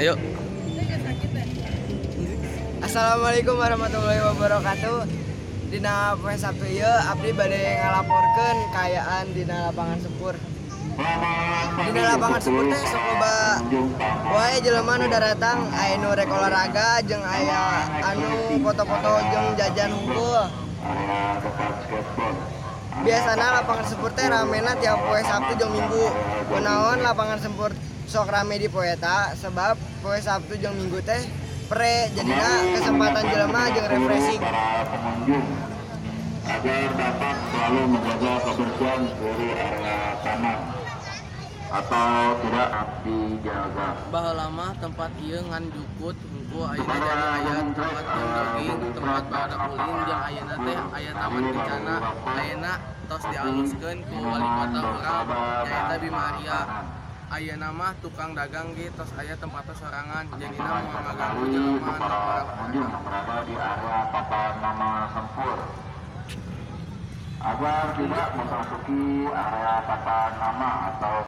Ayo. Assalamualaikum warahmatullahi wabarakatuh. Dina poe Sabtu ieu abdi bade ngalaporkeun kaayaan dina lapangan Sempur. Dina lapangan Sempur teh sok loba wae jelema nu daratang, aya nu rek olahraga jeung aya anu foto-foto jeung jajan hungkul. Biasana lapangan Sempur teh ramena tiap poe Sabtu jeung Minggu. Kunaon lapangan Sempur sok rame di poe eta? Sebab poe Sabtu jeung Minggu teh pre, jadina kesempatan jelema jeung refreshing. Para pengunjung agar dapat selalu menjaga kebersihan dari area taman atau tidak dijaga. Baheula mah tempat ieu ngan jukut hungkul, ayeuna jadi aya tempat jeung jogging, tempat barudak ulin, jeung ayeuna teh aya taman kencana. Ayeuna tos dialuskeun ku wali kota urang, nyaeta Bima Arya. Ayeuna mah tukang dagang ge tos aya tempatna sorangan, jadina moal ngaganggu jelema anu Para orang. Pengunjung yang berada di area papan nama Sempur agar tidak memasuki area papan nama atau